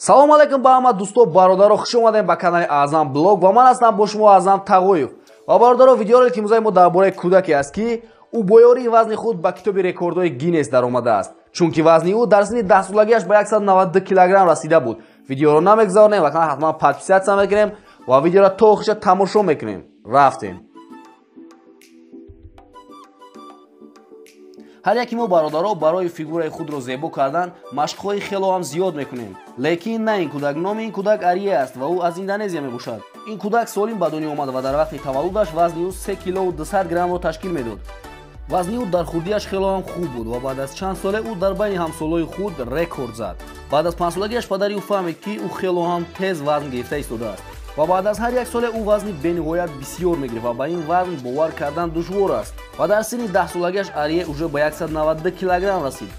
Салом алейкум ба ҳама дӯсто, бародаро, хуш омадем ба канали Аъзам Блог ва ман ҳастам бо шумо Аъзам Тағоев. Ва бародаро, видеоро ки имрӯза мо дар бораи кӯдаке аст, ки ӯ бо ёрии вазни худ ба китоби рекордҳои Гиннес даромадааст, чунки вазни ӯ дар синни 10-солагиаш ба 192 килограмм расида буд. Видеоро намегузаронем ва канал ҳатман подписаться мекунем ва видеоро то охиша тамошо мекунем. Рафтем. Ҳар яки мо бародаро барои фигураи худро зебо кардан машқҳои хело ҳам зиёд мекунем. Лекин на ин кӯдак. Номи ин кӯдак Ария аст ва ӯ аз Индонезия мебошад. Ин кӯдак солим ба дунё омад ва дар вақти таваллудаш вазни ӯ 3 килову 200 граммро ташкил медод. Вазни ӯ дар хурдиаш хело ҳам хуб буд ва баъд аз чанд соле ӯ дар байни ҳамсолои худ рекорд зад. Баъд аз 5-солагиаш падари ӯ фаҳмид, ки ӯ хело ҳам тез вазн гирифта истодааст ва баъд аз ҳар як соле ӯ вазни бениҳоят бисёр мегирифт ва ба ин вазн бовар кардан душвор аст. Ва дар синни 10-солагиаш Ария уже ба 192 килограмм расид.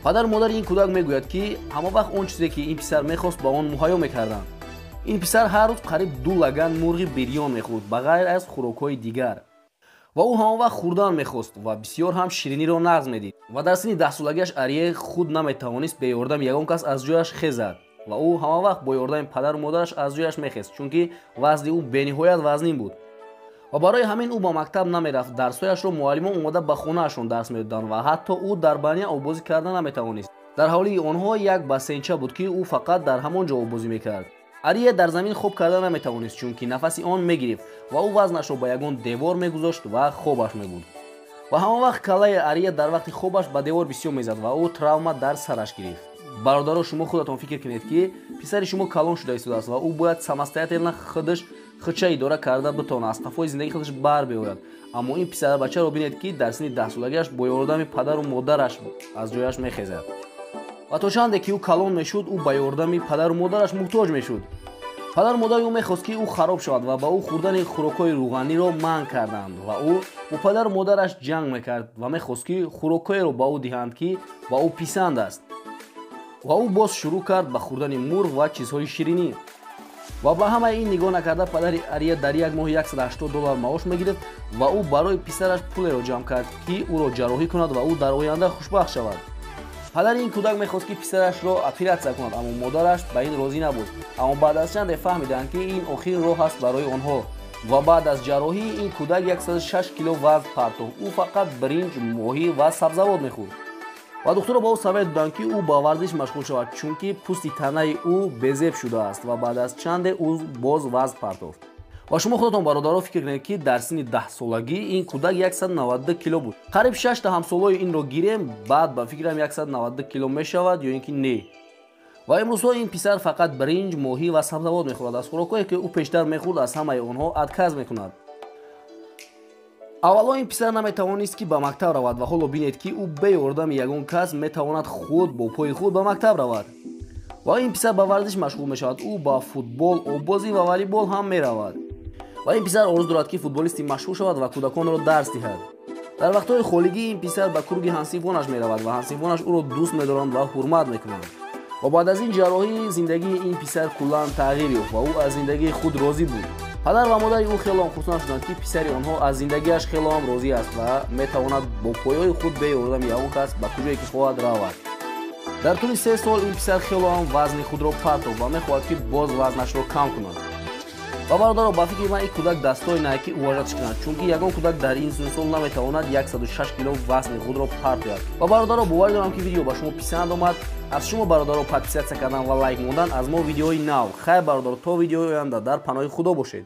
Падару модари ин кӯдак мегӯяд, ки ҳама вақт он чизе, ки ин писар мехост, ба он муҳайё мекарданд. Ин писар ҳар рӯз қариб 2 лаган мурғи бирён мехӯрд, ба ғайр аз хӯрокҳои дигар. Ва ӯ ҳама вақт хӯрдан мехост ва бисёр ҳам шириниро нағз медид. Ва дар синни 10-солагиаш Ария худ наметавонист бе ёрдами ягон кас аз ҷояш хезад ва ӯ ҳама вақт бо ёрдами падару модараш аз ҷояш мехест, чунки вазни ӯ бениҳоят вазнин буд. Ва барои ҳамин ӯ ба мактаб намерафт. Дарсҳояшро муаллимон омада ба хонаашон дарс медоданд ва ҳатто ӯ дар баня оббозӣ карда наметавонист. Дар ҳавлии онҳо як бассейнча буд, ки ӯ фақат дар ҳамон ҷо оббозӣ мекард. Ария дар замин хоб карда наметавонист, чунки нафаси он мегирифт ва ӯ вазнашро ба ягон девор мегузошт ва хобаш мебурд. Ва ҳама вақт каллаи Ария дар вақти хобаш ба девор бисёр мезад ва ӯ травма дар сараш гирифт. Бародаро, шумо худатон фикр кунед, ки писари шумо калон шуда истодааст ва ӯ бояд самостоятельно худаш худша идора карда битавонад, аз қафои зиндагии худаш бар биёяд. Аммо ин писарбачаро бинед, ки дар синни 10-солагиаш бо ёрдами падару модараш аз ҷояш мехезад. Ва то чанде ки ӯ калон мешуд, ӯ ба ёрдами падару модараш муҳтоҷ мешуд. Падару модари ӯ мехост, ки ӯ хароб шавад ва ба ӯ хӯрдани хӯрокҳои рӯғаниро манъ карданд ва ӯ бо падару модараш ҷанг мекард ва мехост, ки хӯрокҳоеро ба ӯ диҳанд, ки ба ӯ писанд аст. Ва ӯ боз шурӯъ кард ба хӯрдани мурғ ва чизҳои ширинӣ. Ва ба ҳамаи ин нигоҳ накарда, падари Ария дар як моҳ $180 маош мегирифт ва ӯ барои писараш пулеро ҷамъ кард, ки ӯро ҷарроҳӣ кунад ва ӯ дар оянда хушбахт шавад. Падари ин кӯдак мехост, ки писарашро оператсия кунад, аммо модараш ба ин розӣ набуд. Аммо баъд аз чанде фаҳмиданд, ки ин охирин роҳ аст барои онҳо. Ва баъд аз ҷарроҳӣ ин кӯдак 106 кило вазн партофт. Ӯ фақат биринҷ, моҳӣ ва сабзавот мехӯрд. Ва духтурро ба ӯ совет доданд, ки ӯ ба варзиш машғул шавад, чунки пӯсти танаи ӯ безеб шудааст ва баъд аз чанде ӯ боз вазн партофт. Ва шумо худатон бародаро фикр кунед, ки дар синни 10-солагӣ ин кӯдак 192 кило буд. Қариб 6 та ҳамсолои инро гирем, баъд ба фикрам 192 кило мешавад ё ин ки не. Ва имрӯзҳо ин писар фақат биринҷ, моҳӣ ва сабзавот мехӯрад. Аз хӯрокҳое, ки ӯ пештар мехӯрд, аз ҳамаи онҳо отказ мекунад. Аввало ин писар наметавонист, ки ба мактаб равад ва ҳоло бинед, ки ӯ бе ёрдами ягон кас метавонад худ бо пои худ ба мактаб равад. Ва ин писар ба варзиш машғул мешавад. Ӯ ба футбол, оббозӣ ва волейбол ҳам меравад. Ва ин писар орзу дорад, ки футболисти машҳур шавад ва кӯдаконро дарс диҳад. Дар вақтҳои холигӣ ин писар ба круги ҳамсинфонаш меравад ва ҳамсинфонаш ӯро дӯст медоранд ва ҳурмат мекунанд. Ва баъд аз ин ҷарроҳӣ зиндагии ин писар куллан тағйир ёфт ва ӯ аз зиндагии худ розӣ буд. Падар ва модари ӯ хело ҳам хурсанд шуданд, ки писари онҳо аз зиндагиаш хело ҳам розӣ аст ва метавонад бо поёи худ бе ёрдами ягон кас ба куҷое ки хоҳад равад. Дар тӯли 3 сол ин писар хело ҳам вазни худро партофт ва мехоҳад, ки боз вазнашро кам кунад. Ва бародаро, ба фикри ман ин кӯдак дастои на ки уважатш кунад, чунки ягон кӯдак дар ин синну сол наметавонад 106 кило вазни худро партояд. Ва бародаро, боварӣ дорам, ки видео ба шумо писанд омад. Аз шумо бародаро подписаться кардан ва лайк мондан аз мо видеои нав. Хайр бародаро, то видеои оянда дар паноҳи Худо бошед.